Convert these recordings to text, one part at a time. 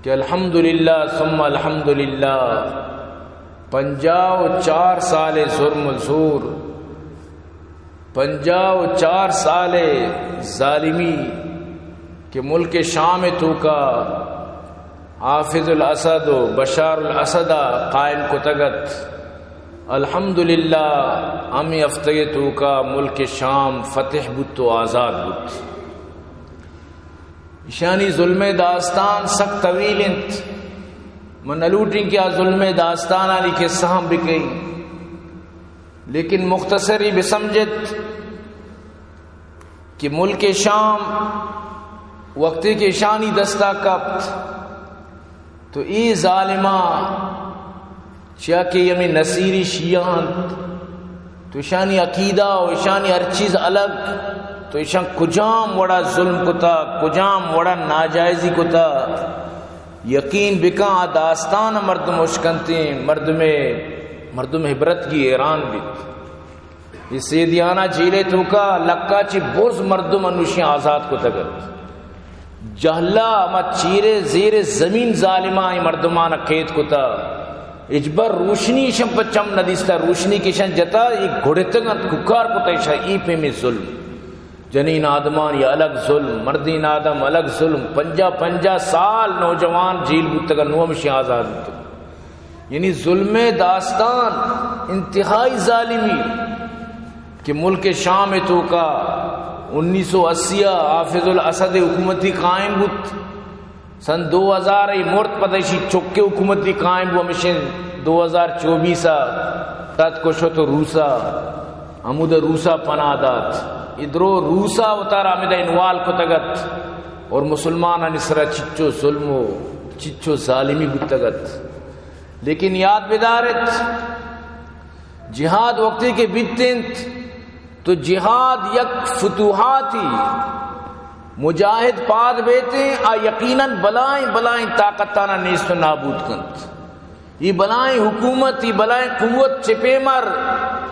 کہ الحمدللہ ثم الحمدللہ، پنجاہ و چار سال ظلم و زور، پنجاہ و چار سال ظالمی کہ ملک شام توکا حافظ الاسد و بشار الاسد ء قائم کتگ ات، الحمدللہ ہمے ہفتگ توکا ملک شام فتح بوت و آزاد بوت۔ ایشانی ظلم ء داستان سک طویل انت۔ من نہ لوٹیں کہ آ ظلم ء داستانانی قصہ ہم بکئیں، لیکن مختصری بسمجھت کہ ملک شام وقتی کہ ایشانی دستا کپت، تو اے ظالماں، چیا کہ ہمے نصیری شیعہ انت، تو ایشانی عقیدہ و ایشانی ہر چیز الگ، تو ایشاں کجام وڑا ظلم کتا، کجام وڑا ناجائزی کتا، یقین بکن آ داستان مردم اشکنتیں، مردم، مردم عبرت گی حیران بیت۔ اے سیدیانہ جیل ء توکا لکا چہ برز مردم انوشیں آزاد کتگ ات۔ جہلا ہما چیرے زیر زمین ظالماں اے مردمان قید کتا۔ ہچبر روشنی ایشاں پہ چم نہ دیستا، روشنی کہ ایشاں جتا، اے گھڑتگ انت، کوکار کتا ایشاں، اے پیمیں ظلم۔ جنین آدمان یا الگ ظلم، مردین آدم الگ ظلم، پنجاہ پنجاہ سال نوجوان جیل بوتگ، نوں ہمشی آزاد بوتگ۔ یعنی ظلم داستان انتہائی ظالمی کہ ملک شام توکا انیس سو اسی ء حافظ الاسد حکومتی قائم بوت، سن دو ہزار ء مرت، پدا ایشی چکے حکومتی قائم بو، ہمشن دو ہزار چوبیس ء تت کشت و روسا، ہمود روسا پناہ دات۔ ادرو روسا وتارا ہمدا انوال کتگت اور مسلمانانی سرا چچو ظلم و چچو ظالمی بوتگت۔ لیکن یاد بدارت، جہاد وقتی کہ بیت انت، تو جہاد یک فتوحاتی، مجاہد پاد بیت انت، آ یقیناً بلائیں بلائیں طاقتانا نیست و نابود کنت۔ ای بلائیں حکومت، ای بلائیں قوت چہ پیمر،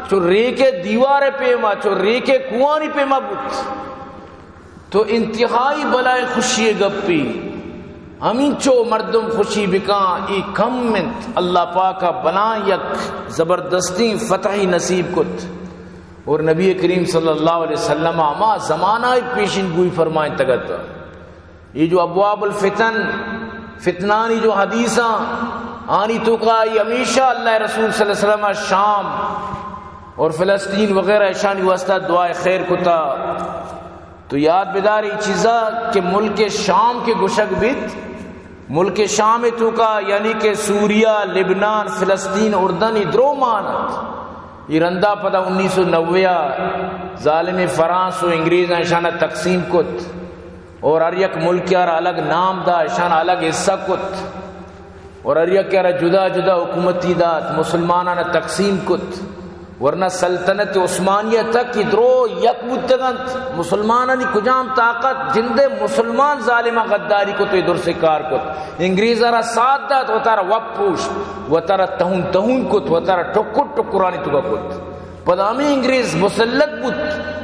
چو ریکے دیوار پیما، چو ریکے کوانی پیما بوت۔ تو انتہائی بلائیں خوشی گپی۔ ہمینچو مردم خوشی بکاں، ای کم انت۔ اللہ پاک ء بلائیں یک زبردستیں فتحی نصیب کت۔ اور نبی کریم صلی اللہ علیہ وسلم ء ہما زمانہ ء پیشن گوئی فرمائیں تگت۔ یہ جو ابواب الفتن، فتنانی جو حدیثاں، آنی توکا ای ہمیشہ اللہ رسول صلی اللہ علیہ وسلم ء شام اور فلسطین وغیرہ اشانی واسطہ دعائے خیر کتا۔ تو یاد بدار ای چیزا کہ ملک شام کہ گوشگ بیت، ملک شام توکا یعنی کہ سوریہ، لبنان، فلسطین، اردن ای درو مان ات۔ ای رندا پدا انیس سو نوے ء ظالم فرانس و انگریزاں اشانا تقسیم کت اور ہر یک ملک ء را الگ نام دا، اشانا الگ حصہ کت۔ اور ہر یکے ء را جدا جدا حکومتی دات، مسلمانان ء تقسیم کت، ورنہ سلطنت عثمانیہ تک ای درو یک بوتگ انت۔ مسلمانانی کجام طاقت؟ جندے مسلمان ظالماں غداری کت و ای درسیں کار کت۔ انگریز ء را ساتھ دات، وتارا وپ پوشت، وتارا تہون تہون کت، وتارا ٹکر ٹکرانی توکا کت۔ پدا ہمے انگریز مسلط بوت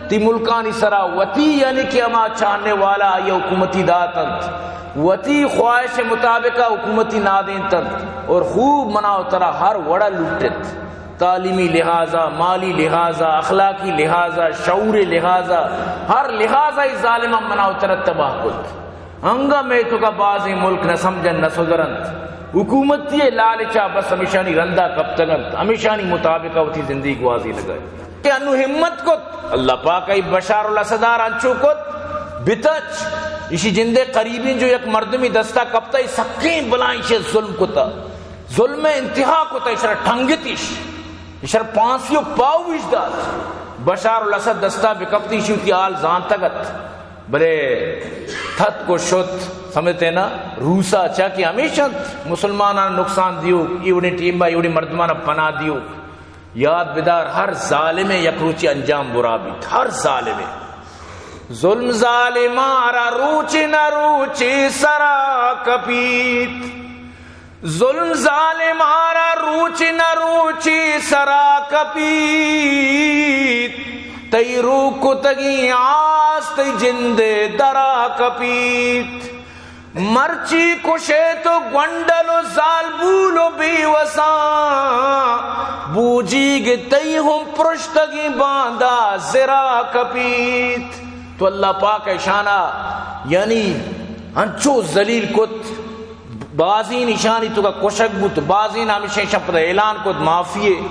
تی ملکانی سرا، وتی یعنی کہ ہما چاہنے والا آئی حکومتی دات انت، وتی خواہش مطابق حکومتی نادینت انت اور خوب منا و ترا ہر وڑا لوٹت، تعلیمی لحاظا، مالی لحاظا، اخلاقی لحاظا، شعور لحاظا، ہر لحاظا ای ظالماں منا و ترا تباہ کت۔ انگا مئے توکا بازیں ملک نہ سمجھنت، نہ سدرنت۔ حکومتی لالچا بس ہمیشانی رندا کپتگ انت، ہمیشانی مطابقا وتی زندگی گوازینگا انت۔ کہ انو ہمت کت، اللہ پاک ای بشار الاسد ء را انچو کت، بتچ، ایشی جندے قریبیں جو یک مردمی دستا کپتا، ای سکیں بلائیں ایشی ظلم کتا، ظلم انتہا کتا، ایشرا ٹنگت ایش، ایشرا پانسی و پاؤ ایش دات۔ بشار الاسد دستا بکپتی، ایشی وتی حال زانتگ ات۔ بلے تھت کو شت، سمجھتے نا، روسا چا کہ ہمیشہ مسلمانان نقصان دیو، ایوڑیں ٹیم با ایوڑیں مردمان پناہ دیو۔ یاد بدار، ہر ظالم یک روچی انجام برا بیت، ہر ظالم۔ ظلم ظالمارا روچ نہ روچی سرا کپیت۔ ظلم ظالمارا روچ نہ روچی سرا کپیت، تئی روک کتگیں آس تئی جندے درا کپیت۔ مرچی کشے تو گونڈل و زالبول و بیوساں، بوجیگ تئی ہم پرشتگیں باندا زرا کپیت۔ تو اللہ پاک اشانا یعنی انچو ذلیل کت، بازین اشانی توکا کشگ بوت، بازین ہمیشہ اشان پدا اعلان کت معافی۔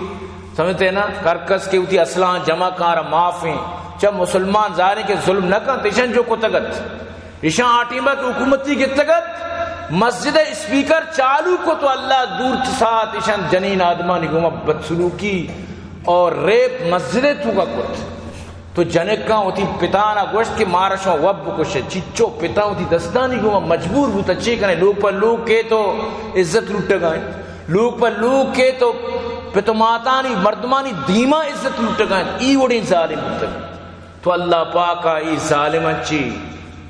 سمجھتے نا؟ ہر کس کہ وتی اصلاں جمع کارا معاف ہیں۔ چہ مسلمان ظاہر ہے کہ ظلم نہ کنت، اشان جو کتگ ات۔ ایشاں آ ٹیم ءَ حکومتی گتگ ات، مسجد ءِ اسپیکر چالو کت و اللہ دور چہ ساعت ایشاں جنین آدمانی گوما بدسلوکی اور ریپ مسجد ءِ توکا کت۔ تو جنکاں وتی پتانا گوشت کہ مارا شما وت بکشے، چچو پتاں وتی دستانی گوما مجبور بوت، چے کنے؟ لوگ پہ لوگ کیت و عزت لٹگا انت، لوگ پہ لوگ کیت و پت و ماتانی مردمانی دیما عزت لٹگا انت، ای وڑیں ظالم بوتگ۔ تو اللہ پاک ءَ اے ظالماں چی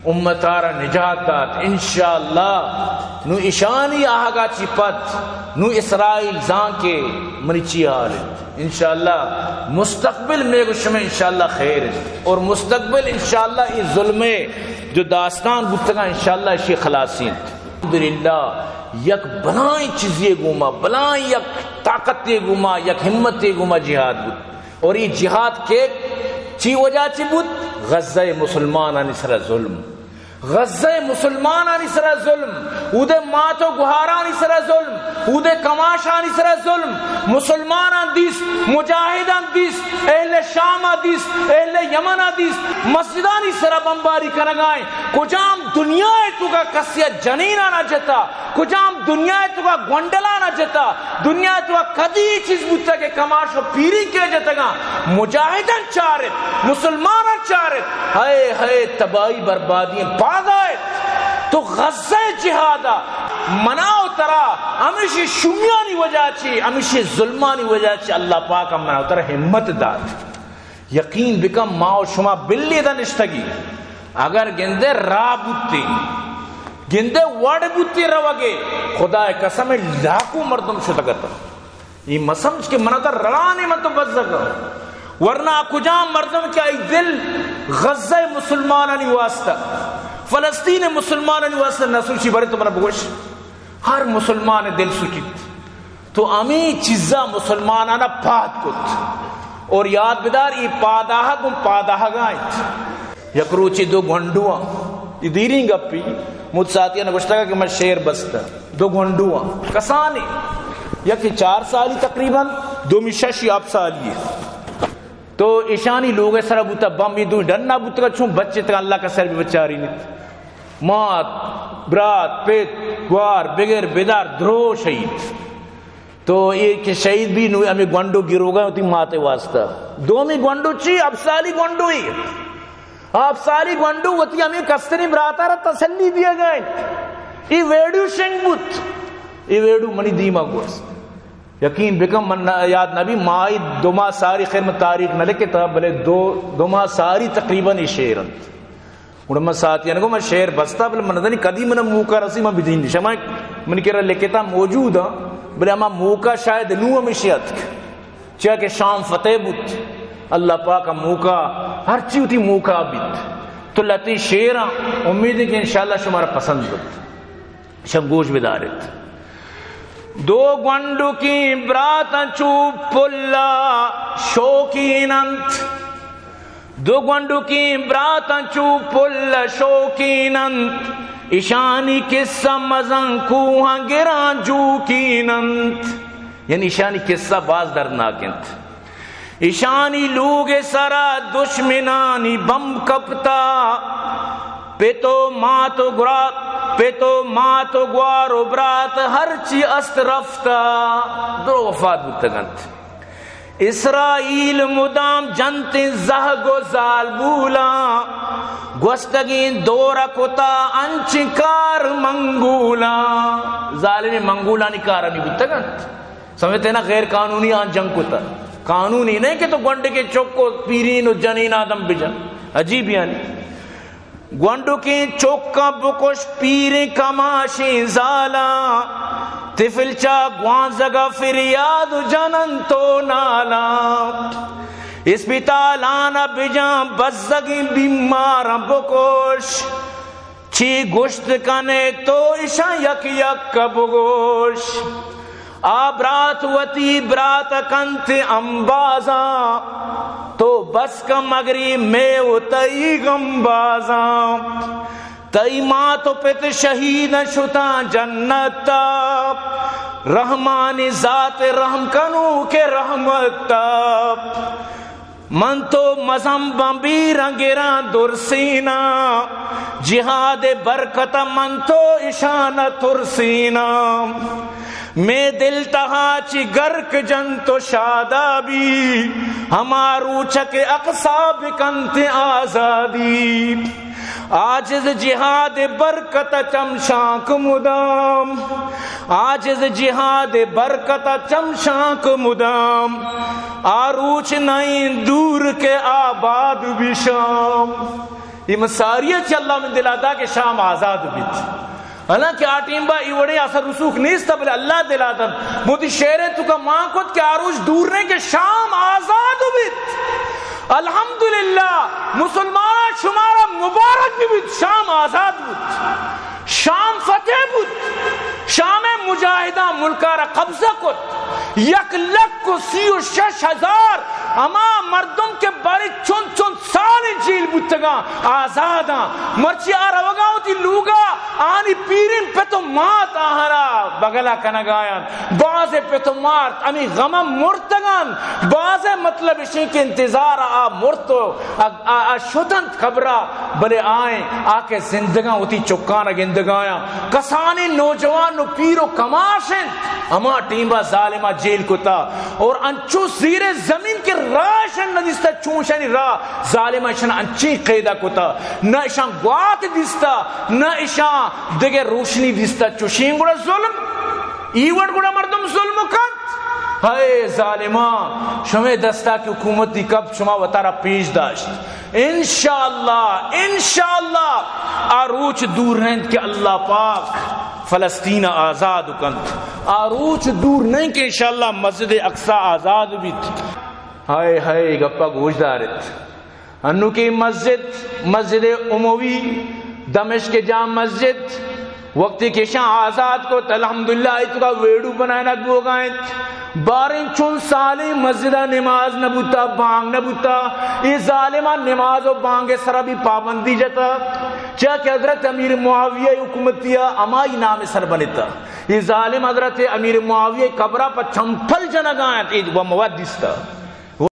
امت ءَ را نجات دات۔ انشاءاللہ نوں اشانی آہگا چی پد نوں اسرائیل زان کہ منی چی حال انت۔ انشاءاللہ مستقبل مئے گوں شمئے انشاءاللہ خیر انت۔ اور مستقبل انشاءاللہ اے ظلم ءِ جو داستان بوتگاں انشاءاللہ اشی خلاصی انت۔ الحمدللہ یک بلائیں چیزے گوما، بلائیں یک طاقتے گوما، یک ہمتے گوما جہاد بوت۔ اور اے جہاد کہ چی وجہ چی بوت؟ غزہ ءِ مسلمانانی سرا ظلم۔ غزہ ءِ مسلمانانی سرا ظلم، اودے مات و گوہارانی سرا ظلم، اودے کماشانی سرا ظلم۔ مسلماناں دیست، مجاہداں دیست، اہل شام ءَ دیست، اہل یمن ءَ دیست، مسجدانی سرا بمباری کنگائیں۔ کجام دنیا ءِ توکا کسے ءَ جنینانا جتا؟ کجام دنیا ءِ توکا گونڈلانا جتا؟ دنیا ءِ توکا کدی اے چیز بوتا کہ کماش و پیری کے جتگاں؟ مجاہداں چارت، مسلماناں چارت۔ ہائے ہائے، تباہی بربادی پادا ات۔ تو غزہ ءِ جہادا منا و ترا ہمیشی شومیانی وجہ چی، ہمیشی ظلمانی وجہ چی اللہ پاک ءَ منا و ترا ہمت دات۔ یقین بکن، ما و شما بلی ادا نشتگی، اگر گندے راہ بوتی، گندے وڑ بوتی روگے، خدا قسم لاکھوں مردم شتگ ات۔ اے مسمجھ کہ منا ترا رڑانے من تو بزگ۔ ورنہ کجام مردم کہ آئی دل غزہ ءِ مسلمانانی واسطہ، فلسطین ءِ مسلمانانی واسطہ نہ سوچی؟ برے تو منا بگوش، ہر مسلمان ءِ دل سوچیت۔ تو ہمے چیزا مسلمانانا پاد کت۔ اور یاد بدار، اے پاداہگ گوں پاداہگا انت۔ یک روچے دو گونڈواں، اے دیریں گپی، مود ساتیاں گوشتگا کہ من شعر بستہ۔ دو گونڈواں، کسانی، یکے چار سالی تقریباً، دومی شش یا ہپت سالی۔ تو ایشانی لوگ ءِ سرا بوتا بم، اے دوئیں ڈنا بوتگا، چون بچتگا، اللہ کسے ءَ بچارینیت۔ مات، برات، پت، گوار، بگر، بدار، درو شہید۔ تو اے کہ شہید بی، نوں ہمے گونڈو گروگا وتی مات ءِ واسطہ۔ دومی گونڈو چی؟ ہپت سالی گونڈو ای۔ ہپت سالی گونڈو وتی ہمے کستریں براتا را تسلی دیگا انت۔ اے ویڈیو شنگ بوت۔ اے ویڈیو منی دیما گوست۔ یقین بکن، من نہ، یاد نہ بی، ماہی دو ماہ ساری، خیر من تاریخ نہ لکھتا، بلے دو، دو ماہ ساری تقریباً اے شعر انت۔ گڑا من ساتیاں گو من شعر بستا، بلے من نزانی کدی من موقع رسی من بدین۔ شما منی کرا لکھتا موجود ہاں، بلے ہما موقع شاید نوں ہمیشی اتک۔ چیا کہ شام فتح بوت، اللہ پاک ءَ موقع، ہرچی وتی موقع بیت۔ تو لتی شعر ہاں، امید ہے کہ انشاءاللہ شمارا پسند بوت۔ شم گوش بداریت۔ دو گونڈکیں براتاں چو پل ءَ شوکین انت۔ دو گونڈکیں براتاں چو پل ءَ شوکین انت۔ اشانی قصہ مزن کوہاں گراں جوکین انت۔ یعنی اشانی قصہ باز دردناک انت۔ ایشانی لوگ ءِ سرا دشمنانی بمب کپتا، پت و مات و گرات، پت و مات و گوار و برات ہرچی است رفتا، درو وفات بوتگ انت۔ اسرائیل مدام جنت زہگ و زالبولاں، گوستگیں دور ءَ کتا انچیں کار منگولاں۔ ظالمیں منگولانی کارانی بوتگ انت۔ سمجھتے نا، غیر قانونی آن جنگ کتا۔ قانونی نہیں کہ تو گونڈکے چک و پیرین و جنین آدم بجن۔ عجیب یعنی۔ گونڈکیں چکاں بکش، پیریں کماشیں زالاں۔ طفل چا گوانزگا فریاد و جنن تو نالاں۔ اسپتالان بجان بزگیں بیماراں بکش۔ چی گوشت کنے تو اشاں یک یک بگوش۔ آ برات وتی برات کنت امبازاں، تو بس کن مگری مے و تئی گمبازاں۔ تئی مات و پت شہید شتاں جنت ءَ، رحمانی ذات رحم کنوک رحمت ءَ۔ من تو مزن بمبیراں گراں درسیناں، جہاد برکت من تو اشان ترسیناں۔ مے دل تہا چی گرک جنت و شادابی، ہما روچ کہ اقصی بکنت آزادی۔ عاجز جہاد برکت چمشانک مدام، عاجز جہاد برکت چمشانک مدام، آ روچ نئیں دور کہ آباد بی شام۔ اے من ساری چہ اللہ من دلا دا کہ شام آزاد بیت۔ حالانکہ آ ٹیم با اے وڑیں اثر رسوخ نیست، بلے اللہ دلا دنت۔ مودی شعر ءِ توکا مان کت کہ آ روچ دور نئیں کہ شام آزاد بیت۔ الحمدللہ، مسلماناں شمارا مبارک بہ بیت، شام آزاد بوت، شام فتح بوت، شام ءِ مجاہداں ملکارا قبضہ کت، یک لکھ و سی و شش ہزار ہما مردم کہ باریں چنت چنت سالیں جیل بوتگاں آزاداں، مرچی آ روگاں وتی لوگا، آنی پیریں پت و مات آہرا بگلا کنگایاں۔ باز پت و مات ہمے غم ءَ مرتگاں، باز مطلب اشیں کہ انتظار آ مرت و آ، آ، آ شتنت قبرا، بلے آئیں آ کہ زندگاں وتی چکان گندگایاں۔ کسانیں نوجوان و پیر و کماش انت، ہما ٹیما ظالما جیل کتا اور انچو زیر زمین کہ راہ اشان ندیستا، چون اشانی راہ ظالما اشان انچیں قیدا کتا، نہ اشان گوات دیستا، نہ اشان دگہ روشنی دیستا۔ چوشیں گڑا ظلم، ای وڑ گڑا مردم ظلم کنت۔ ہئے ظالماں، شمے دستا کہ حکومتی کپ، شما وتارا پیش داشت۔ انشاءاللہ، انشاءاللہ آ روچ دور نہ انت کہ اللہ پاک فلسطین آزاد کنت۔ آ روچ دور نہ انت کہ انشاءاللہ مسجد اقصی آزاد بیت۔ ہائے ہائے، گپا گوش دارت۔ انوکیں مسجد، مسجد اموی، دمشق جام مسجد، وقتی کہ اشاں آزاد کت، الحمدللہ، ایتکا ویڈیو بنائینگ بوگا انت۔ باریں چون سالیں مسجدا نماز نہ بوتا، بانگ نہ بوتا۔ اے ظالماں نماز و بانگ سرا بھی پابندی جتا، چیا کہ حضرت امیر معاویہ حکومتیا ہمائی نام سر بنتا۔ اے ظالم حضرت امیر معاویہ قبرا پہ چمپل جنگا انت، اے و مواد دیستا۔